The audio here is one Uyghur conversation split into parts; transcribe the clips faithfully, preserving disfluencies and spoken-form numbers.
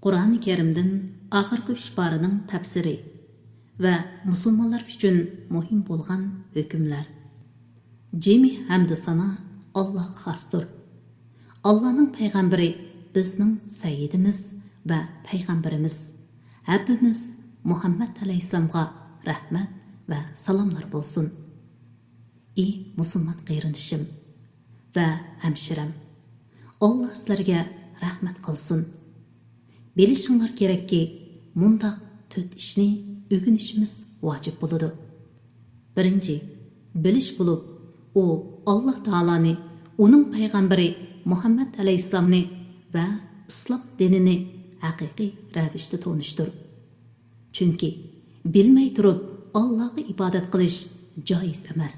قۇرئانى كەرىمدىن ئاخىرقى ئۈچ پارىنىڭ تەپسىرى ۋە مۇسۇلمانلار ئۈچۈن مۇھىم بولغان ھۆكۈملەر. جىمى ھەمدۇ سانا ئاللاغا خاستۇر. ئاللانىڭ پەيغەمبىرى بىزنىڭ سەييىدىمىز ۋە پەيغەمبىرىمىز، ھەببىمىز مۇھەممەد ئەلەيھىسسالامغا رەھمەت ۋە سالاملار بولسۇن. ئى مۇسۇلمان قېرىندىشىم ۋە ھەمشىرەم، ئاللا سىلەرگە رەھمەت قىلسۇن. بىلىشىڭلار كېرەككى، مۇنداق تۆت ئىشنى ئۆگىنىشىمىز ۋاجىپ بولىدۇ. بىرىنچى، بىلىش بولۇپ، ئۇ ئاللا تائالانى، ئۇنىڭ پەيغەمبىرى مۇھەممەد ئەلەيھىسسالامنى ۋە ئىسلام دىنىنى ھەقىقىي رەۋىشتە تونۇشتۇر. چۈنكى بىلمەي تۇرۇپ ئاللاغا ئىبادەت قىلىش جائىز ئەمەس.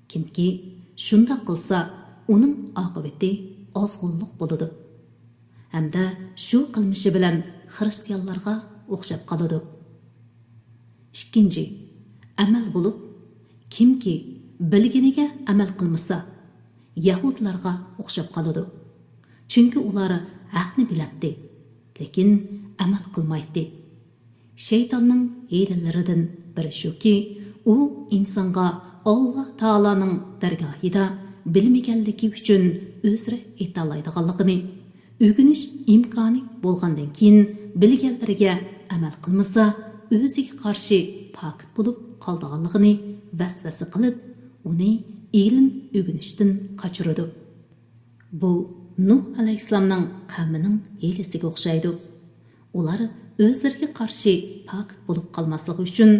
كىمكى شۇنداق قىلسا، ئۇنىڭ ئاقىۋىتى ئازغۇنلۇق بولىدۇ ھەمدە شۇ قىلمىشى بىلەن خىرىستىيانلارغا ئوخشاپ قالىدۇ. ئىككىنچى، ئەمەل بولۇپ، كىمكى بىلگىنىگە ئەمەل قىلمىسا، يەھۇدلارغا ئوخشاپ قالىدۇ. چۈنكى ئۇلار ھەقنى بىلەتتى، لېكىن ئەمەل قىلمايتتى. شەيتاننىڭ ھىيلىلىرىدىن بىرى شۇكى، ئۇ ئىنسانغا ئاللا تائالانىڭ دەرگاھىدا بىلمىگەنلىكى ئۈچۈن ئۆزرە ئېيتالايدىغانلىقىنى، ئۆگىنىش ئىمكانى بولغاندىن كېيىن بىلگەنلىرىگە ئەمەل قىلمىسا، ئۆزىگە قارشى پاكىت بولۇپ قالىدىغانلىقىنى ۋەسۋەسە قىلىپ، ئۇنى ئىلىم ئۆگىنىشتىن قاچۇرىدۇ. بۇ نۇھ ئەلەيھىسسالامنىڭ قەۋمىنىڭ ھىيلىسىگە ئوخشايدۇ. ئۇلار ئۆزلىرىگە قارشى پاكىت بولۇپ قالماسلىقى ئۈچۈن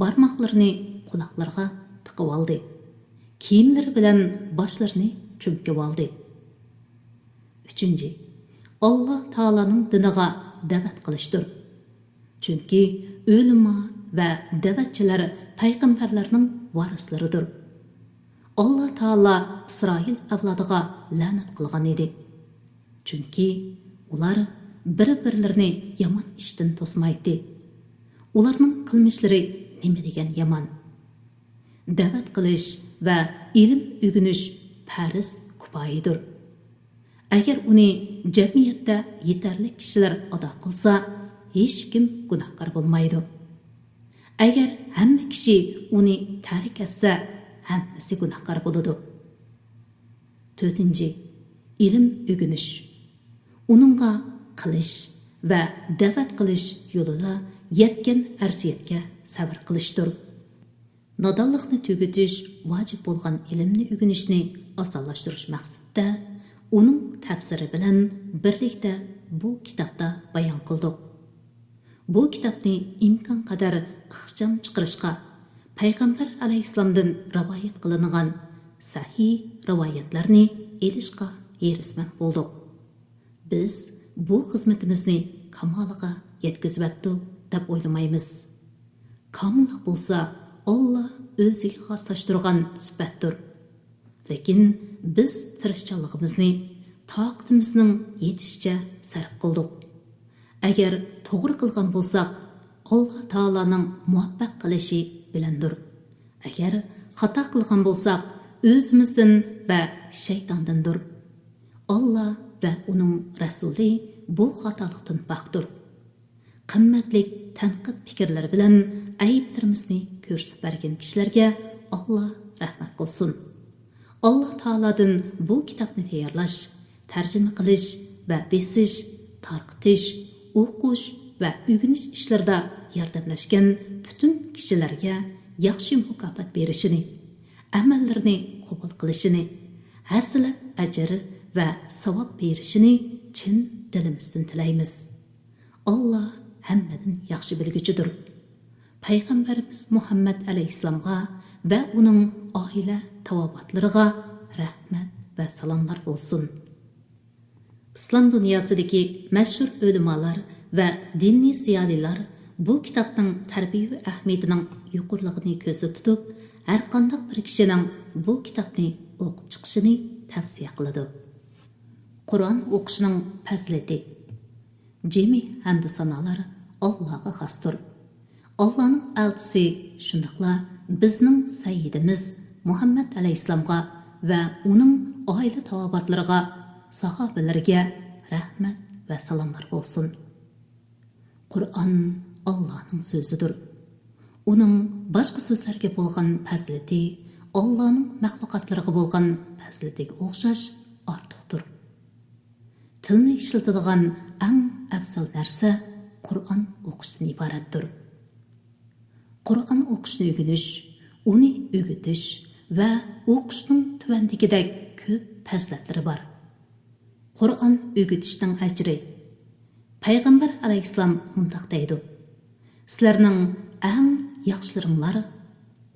بارماقلىرىنى قۇلاقلىرىغا تىقىۋالدى. كىيىملىرى بىلەن باشلىرىنى چۈمكىۋالدى. ئۈچىنچى، ئاللا تائالانىڭ دىنىغا دەۋەت قىلىشتۇر. چۈنكى ئۆلىما ۋە دەۋەتچىلەر پەيغەمبەرلەرنىڭ ۋارىسلىرىدۇر. ئاللا تائالا ئىسرائىل ئەۋلادىغا لەنەت قىلغان ئىدى. چۈنكى ئۇلار بىر-بىرلىرىنى يامان ئىشتىن توسمايتتى. ئۇلارنىڭ قىلمىشلىرى نېمە دېگەن يامان! دەۋەت قىلىش ۋە ئىلىم ئۆگىنىش پەرز كۇپايىدۇر. ئەگەر ئۇنى جەمئىيەتتە يېتەرلىك كىشىلەر ئادا قىلسا، ھېچكىم گۇناھكار بولمايدۇ. ئەگەر ھەممە كىشى ئۇنى تەرك ئەتسە، ھەممىسى گۇناھكار بولىدۇ. تۆتىنچى، ئىلىم ئۆگىنىش. ئۇنىڭغا قىلىش ۋە دەۋەت قىلىش يولىدا يەتكەن ئەرزىيەتكە سەۋر قىلىشتۇر. نادانلىقنى تۈگىتىش ۋاجىپ بولغان ئىلىمنى ئۆگىنىشنى ئاسانلاشتۇرۇش مەقسىتىدە، ئۇنىڭ تەپسىرى بىلەن بىرلىكتە بۇ كىتابتا بايان قىلدۇق. بۇ كىتابنى ئىمكانقەدەر ئىخچام چىقىرىشقا، پەيغەمبەر ئەلەيھىسسالامدىن رىۋايەت قىلىنغان سەھىھ رىۋايەتلەرنى ئېلىشقا ھېرىسمەن بولدۇق. بىز بۇ خىزمىتىمىزنى كامالىغا يەتكۈزۈۋەتتۇق دەپ ئويلىمايمىز. كامىللىق بولسا ئاللا ئۆزىگە خاسلاشتۇرغان سۈپەتتۇر. لېكىن بىز تىرىشچانلىقىمىزنى تاقىتىمىزنىڭ يېتىشىچە سەرپ قىلدۇق. ئەگەر توغرا قىلغان بولساق، ئاللا تائالانىڭ مۇۋەپپەق قىلىشى بىلەندۇر. ئەگەر خاتا قىلغان بولساق، ئۆزىمىزدىن ۋە شەيتاندىندۇر. ئاللا ۋە ئۇنىڭ رەسۇلى بۇ خاتالىقتىن پاكتۇر. قىممەتلىك تەنقىد پىكىرلىرى بىلەن ئەيىبلىرىمىزنى كۆرسىتىپ بەرگەن كىشىلەرگە ئاللا رەھمەت قىلسۇن. ئاللا تائالادىن بۇ كىتابنى تەييارلاش، تەرجىمە قىلىش ۋە بېسىش، تارقىتىش، ئوقۇش ۋە ئۆگىنىش ئىشلىرىدا ياردەملەشكەن پۈتۈن كىشىلەرگە ياخشى مۇكاپات بېرىشىنى، ئەمەللىرىنى قوبۇل قىلىشىنى، ھەسسىلەپ ئەجىر ۋە ساۋاب بېرىشىنى چىن دىلىمىزدىن تىلەيمىز. ئاللا ھەممىدىن ياخشى بىلگۈچىدۇر. پەيغەمبىرىمىز مۇھەممەد ئەلەيھىسسالامغا ۋە ئۇنىڭ ئائىلە تاۋابىئاتلىرىغا رەھمەت ۋە سالاملار بولسۇن. ئىسلام دۇنياسىدىكى مەشھۇر ئۆلىمالار ۋە دىنىي زىيالىيلار بۇ كىتابنىڭ تەربىيەۋى ئەھمىيىتىنىڭ يۇقىرىلىقىنى كۆزدە تۇتۇپ، ھەرقانداق بىر كىشىنىڭ بۇ كىتابنى ئوقۇپ چىقىشىنى تەۋسىيە قىلىدۇ. قۇرئان ئوقۇشنىڭ پەزىلىتى. جىمى ھەمدۇ سانالار ئاللاغا خاستۇر. ئاللانىڭ ئەلچىسى، شۇنداقلا بىزنىڭ سەييىدىمىز مۇھەممەد ئەلەيھىسسالامغا ۋە ئۇنىڭ ئائىلە تاۋابىئاتلىرىغا، ساھابىلىرىگە رەھمەت ۋە سالاملار بولسۇن. قۇرئان ئاللانىڭ سۆزىدۇر. ئۇنىڭ باشقا سۆزلەرگە بولغان پەزىلىتى ئاللانىڭ مەخلۇقاتلىرىغا بولغان پەزىلىتىگە ئوخشاش ئارتۇقتۇر. تىلنى ئىشلىتىدىغان ئەڭ ئەۋزەل نەرسە قۇرئان ئوقۇشتىن ئىبارەتتۇر. قۇرئان ئوقۇشنى ئۆگىنىش، ئۇنى ئۆگىتىش ۋە ئوقۇشنىڭ تۆۋەندىكىدەك كۆپ پەزىلەتلىرى بار. قۇرئان ئۆگىتىشنىڭ ئەجرى. پەيغەمبەر ئەلەيھىسسالام مۇنداق دەيدۇ: «سىلەرنىڭ ئەڭ ياخشىلىرىڭلار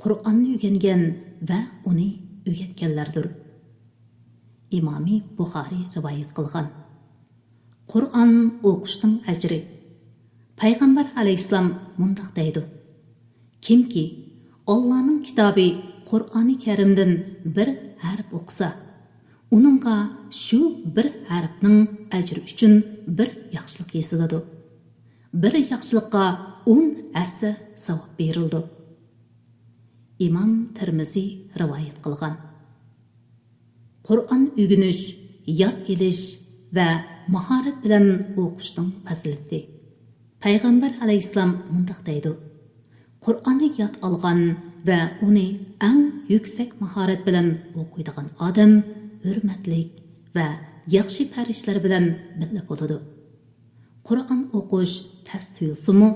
قۇرئاننى ئۆگەنگەن ۋە ئۇنى ئۆگەتكەنلەردۇر.» ئىمامى بۇخارىي رىۋايەت قىلغان. قۇرئان ئوقۇشنىڭ ئەجرى. پەيغەمبەر ئەلەيھىسسالام مۇنداق دەيدۇ: «كىمكى ئاللانىڭ كىتابى قۇرئانى كەرىمدىن بىر ھەرپ ئوقۇسا، ئۇنىڭغا شۇ بىر ھەرپنىڭ ئەجرى ئۈچۈن بىر ياخشىلىق يېزىلىدۇ، بىر ياخشىلىققا ئون ھەسسە ساۋاب بېرىلىدۇ.» ئىمام تىرمىزى رىۋايەت قىلغان. قۇرئان ئۆگىنىش، ياد ئېلىش ۋە ماھارەت بىلەن ئوقۇشنىڭ پەزىلىتى. پەيغەمبەر ئەلەيھىسسالام مۇنداق دەيدۇ: «قۇرئاننى ياد ئالغان ۋە ئۇنى ئەڭ يۈكسەك ماھارەت بىلەن ئوقۇيدىغان ئادەم ھۆرمەتلىك ۋە ياخشى پەرىشتىلەر بىلەن بىللە بولىدۇ.» قۇرئان ئوقۇش تەس تۇيۇلسىمۇ،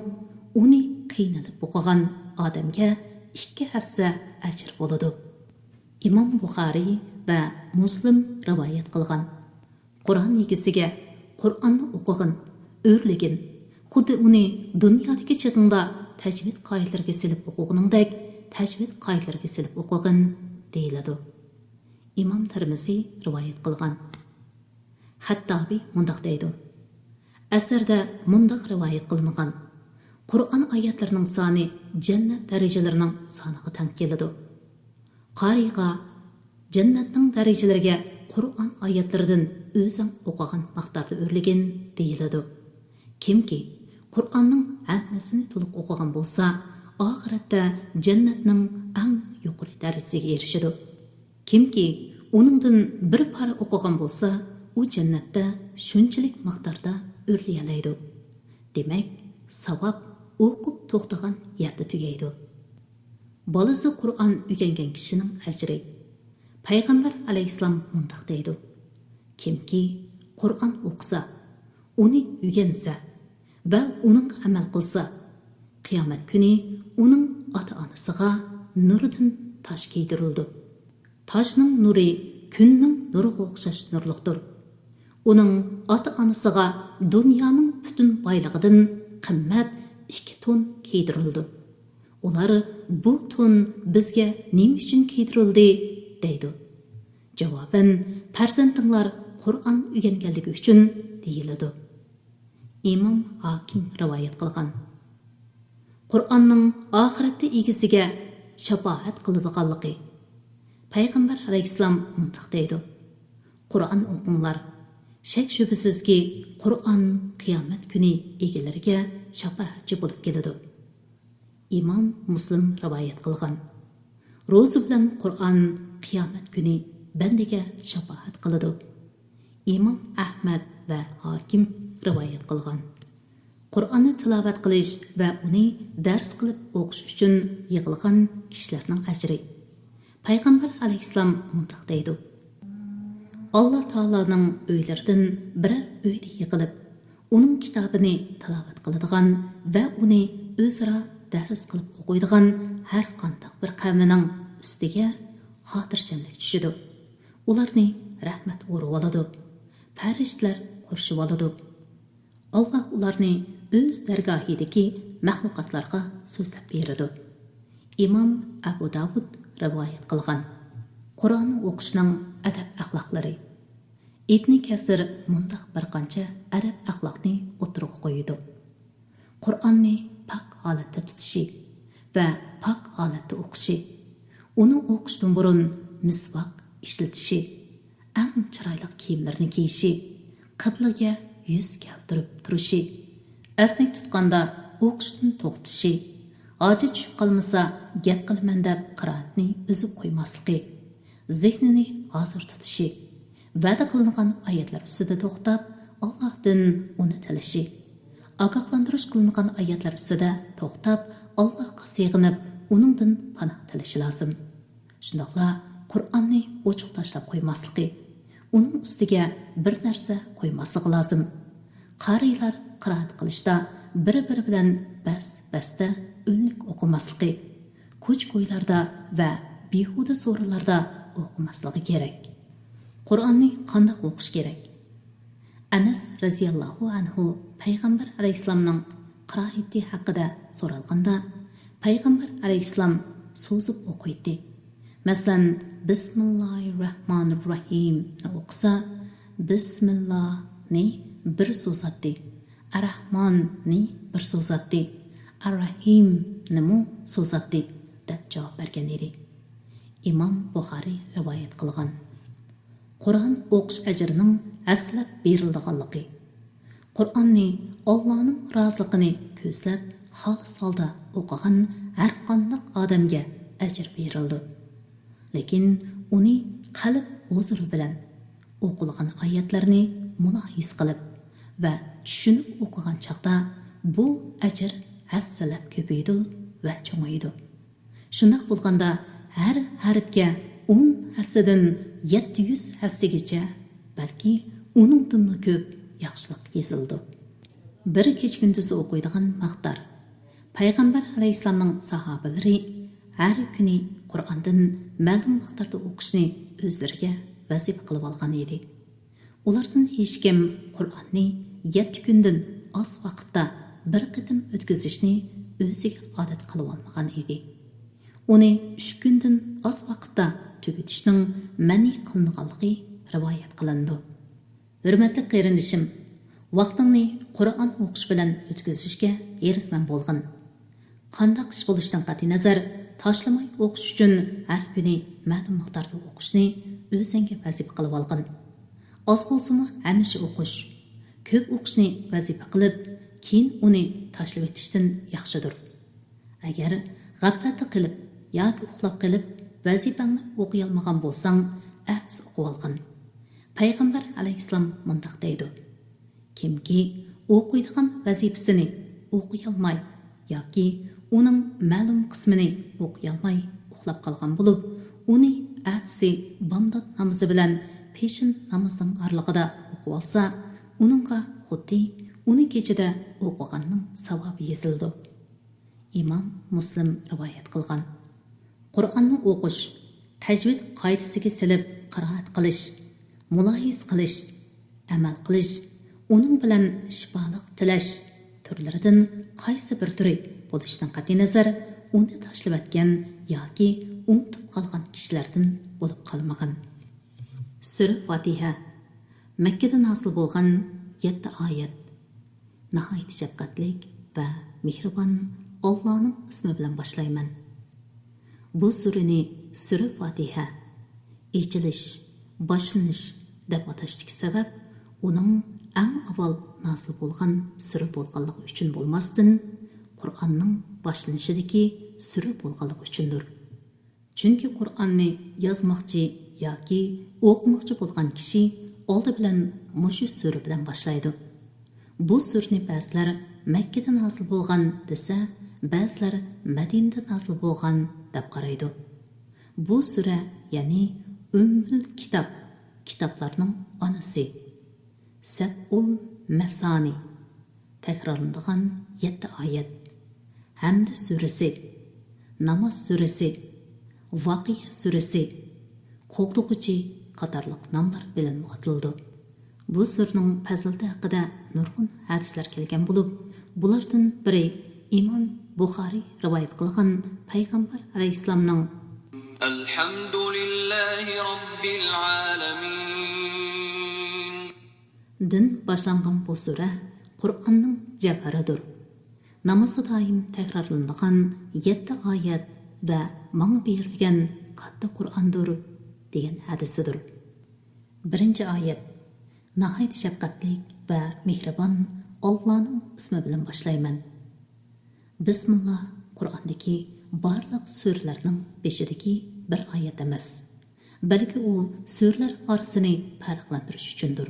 ئۇنى قىينىلىپ ئوقۇغان ئادەمگە ئىككى ھەسسە ئەجىر بولىدۇ. ئىمام بۇخارىي ۋە مۇسلىم رىۋايەت قىلغان. قۇرئان يېگىسىگە قۇرئاننى ئوقۇغىن، ئۆرلىگىن، خۇددى ئۇنى دۇنيادىكى چېغىڭدا تەجۋىد قائىدىلىرىگە سېلىپ ئوقۇغىنىڭدەك تەجۋىد قائىدىلىرىگە سېلىپ ئوقۇغىن، دېيىلىدۇ. ئىمام تىرمىزى رىۋايەت قىلغان. خەتتابى مۇنداق دەيدۇ: «ئەسەردە مۇنداق رىۋايەت قىلىنغان، قۇرئان ئايەتلىرىنىڭ سانى جەننەت دەرىجىلىرىنىڭ سانىغا تەڭ كېلىدۇ. قارىيغا جەننەتنىڭ دەرىجىلىرىگە قۇرئان ئايەتلىرىدىن ئۆزۈڭ ئوقۇغان مىقداردا ئۆرلىگىن» دېيىلىدۇ. كىمكى قۇرئاننىڭ ھەممىسىنى تولۇق ئوقۇغان بولسا، ئاخىرەتتە جەننەتنىڭ ئەڭ يۇقىرى دەرىجىسىگە ئېرىشىدۇ. كىمكى ئۇنىڭدىن بىر پارە ئوقۇغان بولسا، ئۇ جەننەتتە شۇنچىلىك مىقداردا ئۆرلىيەلەيدۇ. دېمەك، ساۋاب ئوقۇپ توختىغان يەردە تۈگەيدۇ. بالىسى قۇرئان ئۆگەنگەن كىشىنىڭ ئەجرى. پەيغەمبەر ئەلەيھىسسالام مۇنداق دەيدۇ: «كىمكى قۇرئان ئوقۇسا، ئۇنى ئۆگەنسە ۋە ئۇنىڭغا ئەمەل قىلسا، قىيامەت كۈنى ئۇنىڭ ئاتا-ئانىسىغا نۇرىدىن تاج كىيدۈرۈلىدۇ. تاجنىڭ نۇرى كۈننىڭ نۇرىغا ئوخشاش نۇرلۇقتۇر. ئۇنىڭ ئاتا-ئانىسىغا دۇنيانىڭ پۈتۈن بايلىقىدىن قىممەت ئىككى تون كىيدۈرۈلىدۇ. ئۇلار، بۇ تون بىزگە نېمە ئۈچۈن كىيدۈرۈلدى؟» دەيدۇ. جاۋابەن، پەرزەنتىڭلار قۇرئان ئۆگەنگەنلىكى ئۈچۈن دېيىلىدۇ. ئىمام ھاكىم رىۋايەت قىلغان. قۇرئاننىڭ ئاخىرەتتە ئىگىسىگە شاپائەت قىلىدىغانلىقى. پەيغەمبەر ئەلەيھىسسالام مۇنداق دەيدۇ: «قۇرئان ئوقۇڭلار. شەك-شۈبھىسىزكى، قۇرئان قىيامەت كۈنى ئىگىلىرىگە شاپائەتچى بولۇپ كېلىدۇ.» ئىمام مۇسلىم رىۋايەت قىلغان. روزا بىلەن قۇرئان قىيامەت كۈنى بەندىگە شاپائەت قىلىدۇ. ئىمام ئەھمەد ۋە ھاكىم رىۋايەت قىلغان. قۇرئاننى تىلاۋەت قىلىش ۋە ئۇنى دەرس قىلىپ ئوقۇش ئۈچۈن يىغىلغان كىشىلەرنىڭ ئەجرى. پەيغەمبەر ئەلەيھىسسالام مۇنداق دەيدۇ: «ئاللا تائالانىڭ ئۆيلىرىدىن بىرەر ئۆيدە يىغىلىپ، ئۇنىڭ كىتابىنى تىلاۋەت قىلىدىغان ۋە ئۇنى ئۆزئارا دەرس قىلىپ ئوقۇيدىغان ھەر قانداق بىر قەۋمنىڭ ئۈستىگە خاتىرجەملىك چۈشىدۇ. ئۇلارنى رەھمەت ئورىۋالىدۇ، پەرىشتىلەر قورشىۋالىدۇ. ئاللا ئۇلارنى ئۆز دەرگاھىدىكى مەخلۇقاتلارغا سۆزلەپ بېرىدۇ.» ئىمام ئەبۇ داۋۇد رىۋايەت قىلغان. قۇرئان ئوقۇشنىڭ ئەدەپ-ئەخلاقلىرى. ئىبنى كەسىر مۇنداق بىر قانچە ئەدەپ-ئەخلاقنى ئوتتۇرىغا قويىدۇ. قۇرئاننى پاك ھالەتتە تۇتۇشى ۋە پاك ھالەتتە ئوقۇشى، ئۇنى ئوقۇشتىن بۇرۇن مىسۋاك ئىشلىتىشى، ئەڭ چىرايلىق كىيىملىرىنى كىيىشى، قىبلىگە يۈز كەلتۈرۈپ تۇرۇشى، ئەسنەك تۇتقاندا ئوقۇشتىن توختىشى، ھاجەت چۈشۈپ قالمىسا گەپ قىلىمەن دەپ قىرائەتنى ئۈزۈپ قويماسلىقى، زېھنىنى ھازىر تۇتۇشى، ۋەدە قىلىنغان ئايەتلەر ئۈستىدە توختاپ، ئاللاھتىن ئۇنى تىلىشى، ئاگاھلاندۇرۇش قىلىنغان ئايەتلەر ئۈستىدە توختاپ، ئاللاھقا سېغىنىپ، ئۇنىڭدىن پاناھ تىلىشى لازىم. شۇنداقلا قۇرئاننى ئوچۇق تاشلاپ قويماسلىقى، ئۇنىڭ ئۈستىگە بىر نەرسە قويماسلىقى لازىم. قارىيلار قىرائەت قىلىشتا بىر-بىرى بىلەن بەس-بەستە ئۈنلۈك ئوقۇماسلىقى، كوچا-كويلاردا ۋە بىھۇدە سورۇنلاردا ئوقۇماسلىقى كېرەك. قۇرئاننى قانداق ئوقۇش كېرەك؟ ئەنەس رەزىياللاھۇ ئەنھۇ پەيغەمبەر ئەلەيھىسسالامنىڭ قىرائىتى ھەققىدە سورالغاندا، پەيغەمبەر ئەلەيھىسسالام سوزۇپ ئوقۇيتتى. مەسىلەن، بىسمىللاھىررەھمانىررەھىمنى ئوقۇسا، بىسمىللانى بىر سوزاتتى، ئەررەھماننى بىر سوزاتتى، ئەررەھىمنىمۇ سوزاتتى، دەپ جاۋاب بەرگەن ئىدى. ئىمام بۇخارىي رىۋايەت قىلغان. قۇرئان ئوقۇش ئەجرىنىڭ ھەسسىلەپ بېرىلىدىغانلىقى. قۇرئاننى ئاللانىڭ رازىلىقىنى كۆزلەپ، خالىس ھالدا ئوقۇغان ھەرقانداق ئادەمگە ئەجىر بېرىلىدۇ. لېكىن ئۇنى قەلب ھۇزۇرى بىلەن، ئوقۇلغان ئايەتلەرنى مۇلاھىزە قىلىپ ۋە چۈشىنىپ ئوقۇغان چاغدا بۇ ئەجىر ھەسسىلەپ كۆپىيىدۇ ۋە چوڭىيىدۇ. شۇنداق بولغاندا، ھەر ھەرپكە ئون ھەسسىدىن يەتتە يۈز ھەسسىگىچە، بەلكى ئۇنىڭدىنمۇ كۆپ ياخشىلىق يېزىلىدۇ. بىر كېچە-كۈندۈزدە ئوقۇيدىغان مىقدار. پەيغەمبەر ئەلەيھىسسالامنىڭ ساھابىلىرى ھەر كۈنى قۇرئاندىن مەلۇم مىقداردا ئوقۇشنى ئۆزلىرىگە ۋەزىپە قىلىۋالغان ئىدى. ئۇلاردىن ھېچكىم قۇرئاننى يەتتە كۈندىن ئاز ۋاقىتتا بىر قېتىم ئۆتكۈزۈشنى ئۆزىگە ئادەت قىلىۋالمىغان ئىدى. ئۇنى ئۈچ كۈندىن ئاز ۋاقىتتا تۈگىتىشنىڭ مەنئى قىلىنغانلىقى رىۋايەت قىلىنىدۇ. ھۆرمەتلىك قېرىندىشىم، ۋاقتىڭنى قۇرئان ئوقۇش بىلەن ئۆتكۈزۈشكە ھېرىسمەن بولغىن. قانداق ئىش بولۇشىدىن قەتئىينەزەر، تاشلىماي ئوقۇش ئۈچۈن ھەر كۈنى مەلۇم مىقداردا ئوقۇشنى ئۆزۈڭگە ۋەزىپە قىلىۋالغىن. ئاز بولسىمۇ ھەمىشە ئوقۇش. كۆپ ئوقۇشنى ۋەزىپە قىلىپ، كېيىن ئۇنى تاشلىۋېتىشتىن ياخشىدۇر. ئەگەر غەپلەتتە قېلىپ ياكى ئۇخلاپ قېلىپ ۋەزىپەڭنى ئوقۇيالمىغان بولساڭ، ئەتىسى ئوقۇۋالغىن. پەيغەمبەر ئەلەيھىسسالام مۇنداق دەيدۇ: كىمكى ئوقۇيدىغان ۋەزىپىسىنى ئوقۇيالماي ياكى ئۇنىڭ مەلۇم قىسمىنى ئوقۇيالماي ئۇخلاپ قالغان بولۇپ، ئۇنى ئەتىسى بامدات نامىزى بىلەن پېشىن نامىزىنىڭ ئارىلىقىدا ئوقۇۋالسا، ئۇنىڭغا خۇددى ئۇنى كېچىدە ئوقۇغاننىڭ ساۋابى يېزىلىدۇ. ئىمام مۇسلىم رىۋايەت قىلغان. قۇرئاننى ئوقۇش، تەجۋىد قائىدىسىگە سېلىپ قىرائەت قىلىش، مۇلاھىزە قىلىش، ئەمەل قىلىش، ئۇنىڭ بىلەن شىپالىق تىلەش تۈرلىرىدىن قايسى بىر تۈرى بولۇشىدىن قەتئىينەزەر، ئۇنى تاشلىۋەتكەن ياكى ئۇنتۇپ قالغان كىشىلەردىن بولۇپ قالمىغىن. سۈرە فاتىھە. مەككىدە نازىل بولغان يەتتە ئايەت. ناھايىتى شەپقەتلىك ۋە مېھرىبان ئاللانىڭ ئىسمى بىلەن باشلايمەن. بۇ سۈرىنى سۈرە فاتىھە، ئېچىلىش، باشلىنىش دەپ ئاتاشتىكى سەۋەب، ئۇنىڭ ئەڭ ئاۋۋال نازىل بولغان سۈرە بولغانلىقى ئۈچۈن بولماستىن، قۇرئاننىڭ باشلىنىشىدىكى سۈرە بولغانلىقى ئۈچۈندۇر. چۈنكى قۇرئاننى يازماقچى ياكى ئوقۇماقچى بولغان كىشى ئالدى بىلەن مۇشۇ سۈرە بىلەن باشلايدۇ. بۇ سۈرىنى بەزىلەر مەككىدە نازىل بولغان دېسە، بەزىلەر مەدىنىدە نازىل بولغان دەپ قارايدۇ. بۇ سۈرە، يەنى ئۈممۈل كىتاب، كىتابلارنىڭ ئانىسى، سەبئۇل مەسانى، تەكرارلىنىدىغان يەتتە ئايەت، ھەمدە سۈرىسى، ناماز سۈرىسى، ۋاقىئە سۈرىسى، قوغدىغۇچى قاتارلىق ناملار بىلەنمۇ ئاتىلىدۇ. بۇ سۈرىنىڭ پەزىلىتى ھەققىدە نۇرغۇن ھەدىسلەر كەلگەن بولۇپ، بۇلاردىن بىرى ئىمام بۇخارىي رىۋايەت قىلغان پەيغەمبەر ئەلەيھىسسالامنىڭ، الحمد لله رب العالمين، دىن باشلانغان بۇ سۈرە قۇرئاننىڭ جەۋھىرىدۇر. نامازدا دائىم تەكرارلىنىدىغان يەتتە ئايەت ۋە ماڭا بېرىلگەن كاتتا قۇرئاندۇر، دېگەن ھەدىسىدۇر. بىرىنچى ئايەت. ناھايىتى شەپقەتلىك ۋە مېھرىبان ئاللانىڭ ئىسمى بىلەن باشلايمەن. بىسمىللا قۇرئاندىكى بارلىق سۈرىلەرنىڭ بېشىدىكى بىر ئايەت ئەمەس، بەلكى ئۇ سۈرىلەر ئارىسىنى پەرقلەندۈرۈش ئۈچۈندۇر.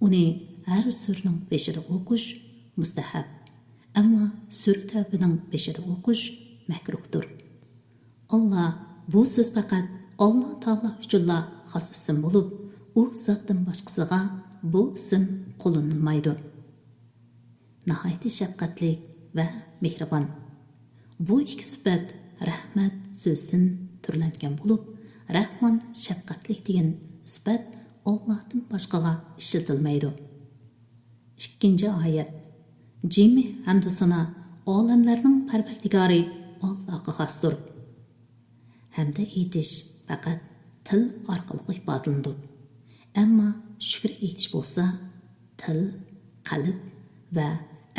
ئۇنى ھەر سۈرىنىڭ بېشىدا ئوقۇش مۇستەھەب. ئەمما سۈرە تەۋبىنىڭ بېشىدا ئوقۇش مەكرۇھتۇر. ئاللا، بۇ سۆز پەقەت ئاللا تائالا ئۈچۈنلا خاس ئىسىم بولۇپ، ئۇ زاتتىن باشقىسىغا بۇ ئىسىم قوللىنىلمايدۇ. ناھايىتى شەپقەتلىك ۋە مېھرىبان. بۇ ئىككى سۈپەت رەھمەت سۆزىدىن تۈرلەنگەن بولۇپ، رەھمان شەپقەتلىك دېگەن سۈپەت ئاللادىن باشقىغا ئىشلىتىلمەيدۇ. ئىككىنچى ئايەت. جىمى ھەمدۇسانا ئالەملەرنىڭ پەرۋەردىگارى ئاللاغا خاستۇر. ھەمدە ئېيتىش پەقەت تىل ئارقىلىق ئىپادىلىنىدۇ. ئەمما شۈكۈر ئېيتىش بولسا تىل، قەلب ۋە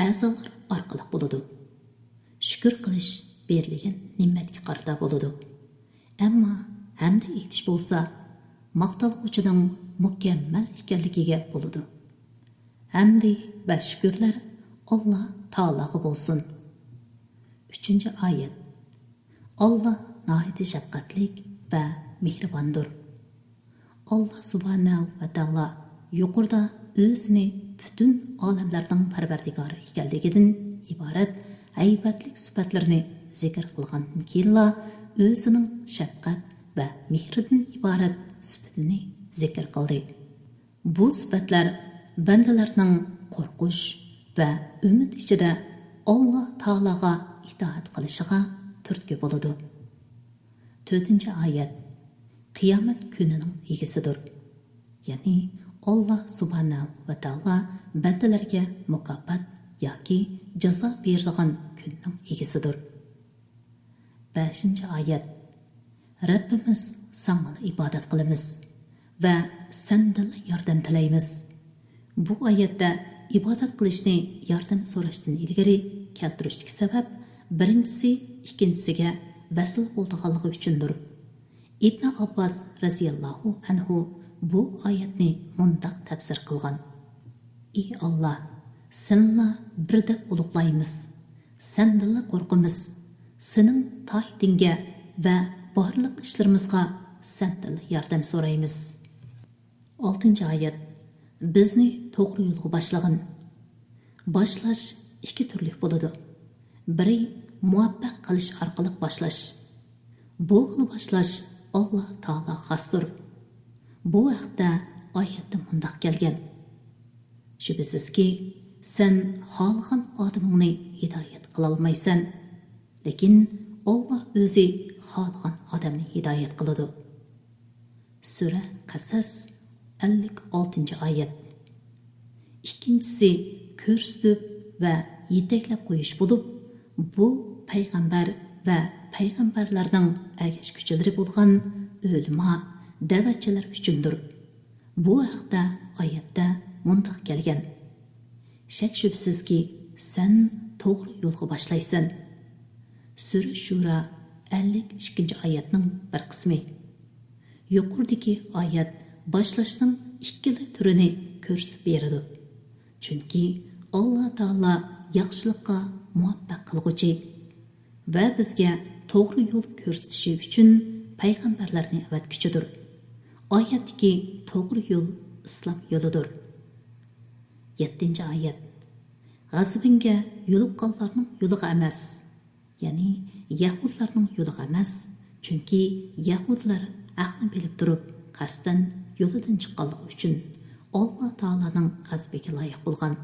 ئەزالار ئارقىلىق بولىدۇ. شۈكۈر قىلىش بېرىلگەن نېمەتكە قارىتا بولىدۇ. ئەمما ھەمدە ئېيتىش بولسا ماختالغۇچىنىڭ مۇكەممەل ئىكەنلىكىگە بولىدۇ. ھەمدى ۋە شۈكۈرلەر ئاللا تائالاغا بولسۇن. ئۈچىنچى ئايەت. ئاللا ناھايىتى شەپقەتلىك ۋە مېھرىباندۇر. ئاللا سۇبھانەھۇ ۋە تائالا يۇقىرىدا ئۆزىنى پۈتۈن ئالەملەرنىڭ پەرۋەردىگارى ئىكەنلىكىدىن ئىبارەت ھەيۋەتلىك سۈپەتلىرىنى زىكىر قىلغاندىن كېيىنلا، ئۆزىنىڭ شەپقەت ۋە مېھرىدىن ئىبارەت سۈپىتىنى زىكىر قىلدى. بۇ سۈپەتلەر بەندىلەرنىڭ قورقۇش ۋە ئۈمىد ئىچىدە ئاللا تائالاغا ئىتائەت قىلىشىغا تۈرتكە بولىدۇ. تۆتىنچى ئايەت. قىيامەت كۈنىنىڭ ئىگىسىدۇر. يەنى ئاللا سۇبھانەھۇ ۋە تائالا بەندىلەرگە مۇكاپات ياكى جازا بېرىدىغان كۈننىڭ ئىگىسىدۇر. بەشىنچى ئايەت. رەببىمىز، ساڭىلا ئىبادەت قىلىمىز ۋە سەندىنلا ياردەم تىلەيمىز. بۇ ئايەتتە ئىبادەت قىلىشنى ياردەم سوراشتىن ئىلگىرى كەلتۈرۈشتىكى سەۋەب بىرىنچىسى ئىككىنچىسىگە ۋەسىلە بولىدىغانلىقى ئۈچۈندۇر. ئىبنى ئابباس رەزىياللاھۇ ئەنھۇ بۇ ئايەتنى مۇنداق تەپسىر قىلغان: ئى ئاللا، سېنىلا بىر دەپ ئۇلۇغلايمىز، سەندىنلا قورقىمىز، سېنىڭ تايىتىڭگە ۋە بارلىق ئىشلىرىمىزغا سەندىنلا ياردەم سورايمىز. ئالتىنچى ئايەت. بىزنى توغرا يولغا باشلىغىن. باشلاش ئىككى تۈرلۈك بولىدۇ. بىرى، مۇۋەپپەق قىلىش ئارقىلىق باشلاش. بۇ خىل باشلاش ئاللا تائالاغا خاستۇر. بۇ ھەقتە ئايەتتە مۇنداق كەلگەن: شۈبھىسىزكى، سەن خالىغان ئادىمىڭنى ھىدايەت قىلالمايسەن، لېكىن ئاللا ئۆزى خالىغان ئادەمنى ھىدايەت قىلىدۇ. سۈرە قەسەس، ئەللىك ئالتىنچى ئايەت. ئىككىنچىسى، كۆرسىتىپ ۋە يېتەكلەپ قويۇش بولۇپ، بۇ پەيغەمبەر ۋە پەيغەمبەرلەرنىڭ ئەگەشكۈچىلىرى بولغان ئۆلىما، دەۋەتچىلەر ئۈچۈندۇر. بۇ ھەقتە ئايەتتە مۇنداق كەلگەن: شەك-شۈبھىسىزكى، سەن توغرا يولغا باشلايسەن. سۈرە شۇرا، ئەللىك ئىككىنچى ئايەتنىڭ بىر قىسمى. يۇقىرىدىكى ئايەت باشلاشنىڭ ئىككىلا تۈرىنى كۆرسىتىپ بېرىدۇ. چۈنكى ئاللا تائالا ياخشىلىققا مۇۋەپپەق قىلغۇچى ۋە بىزگە توغرا يول كۆرسىتىشى ئۈچۈن پەيغەمبەرلەرنى ئەۋەتكۈچىدۇر. ئايەتتىكى توغرا يول ئىسلام يولىدۇر. يەتتىنچى ئايەت. غەزىپىڭگە يولۇققانلارنىڭ يولىغا ئەمەس، يەنى يەھۇدلارنىڭ يولىغا ئەمەس، چۈنكى يەھۇدلار ھەقنى بىلىپ تۇرۇپ، قەستەن يولىدىن چىققانلىقى ئۈچۈن ئاللا تائالانىڭ غەزىپىگە لايىق بولغان.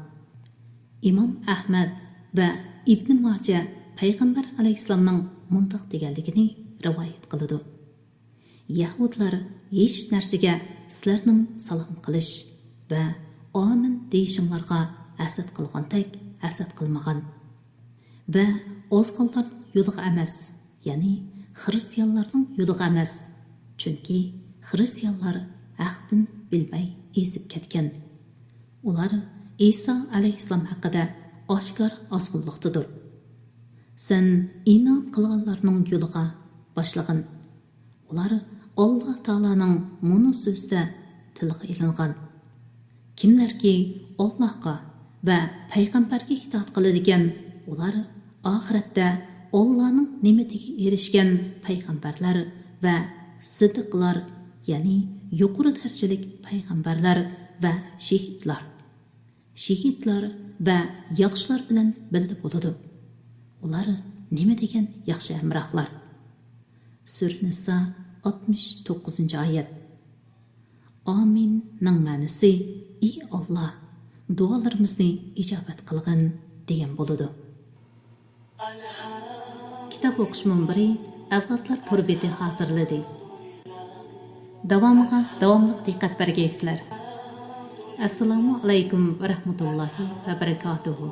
ئىمام ئەھمەد ۋە ئىبنى ماجە پەيغەمبەر ئەلەيھىسسالامنىڭ مۇنداق دېگەنلىكىنى رىۋايەت قىلىدۇ: يەھۇدلار ھېچ نەرسىگە سىلەرنىڭ سالام قىلىش ۋە ئامىن دېيىشىڭلارغا ھەسەت قىلغاندەك ھەسەت قىلمىغان. ۋە ئازغانلارنىڭ يولىغا ئەمەس، يەنى خىرىستىيانلارنىڭ يولىغا ئەمەس، چۈنكى خىرىستىيانلار ھەقتىن بىلمەي ئېزىپ كەتكەن. ئۇلار ئىسا ئەلەيھىسسالام ھەققىدە ئاشكارا ئازغۇنلۇقتىدۇر. سەن ئىنئام قىلغانلارنىڭ يولىغا باشلىغىن. ئۇلار ئاللا تائالانىڭ مۇنۇ سۆزىدە تىلغا ئېلىنغان: كىملەركى ئاللاھقا ۋە پەيغەمبەرگە ئىتائەت قىلىدىكەن، ئۇلار ئاخىرەتتە ئاللانىڭ نېمىتىگە ئېرىشكەن پەيغەمبەرلەر ۋە سىددىقلار، يەنى يۇقىرى دەرىجىلىك پەيغەمبەرلەر ۋە شېھىتلار، شېھىتلار ۋە ياخشىلار بىلەن بىللە بولىدۇ. ئۇلار نېمە دېگەن ياخشى ھەمراھلار! سۈرە نىسا، ئاتمىش توققۇزىنچى ئايەت. ئامىننىڭ مەنىسى، ئى ئاللا، دۇئالىرىمىزنى ئىجابەت قىلغىن دېگەن بولىدۇ. كىتاب ئوقۇش مۇنبىرى ئەۋلادلار تور بېتى ھازىرلىدى. داۋامىغا داۋاملىق دىققەت بەرگەيسىلەر. ئەسسالامۇ ئەلەيكۇم ۋە رەھمەتۇللاھى ۋە بەرىكاتۇھۇ.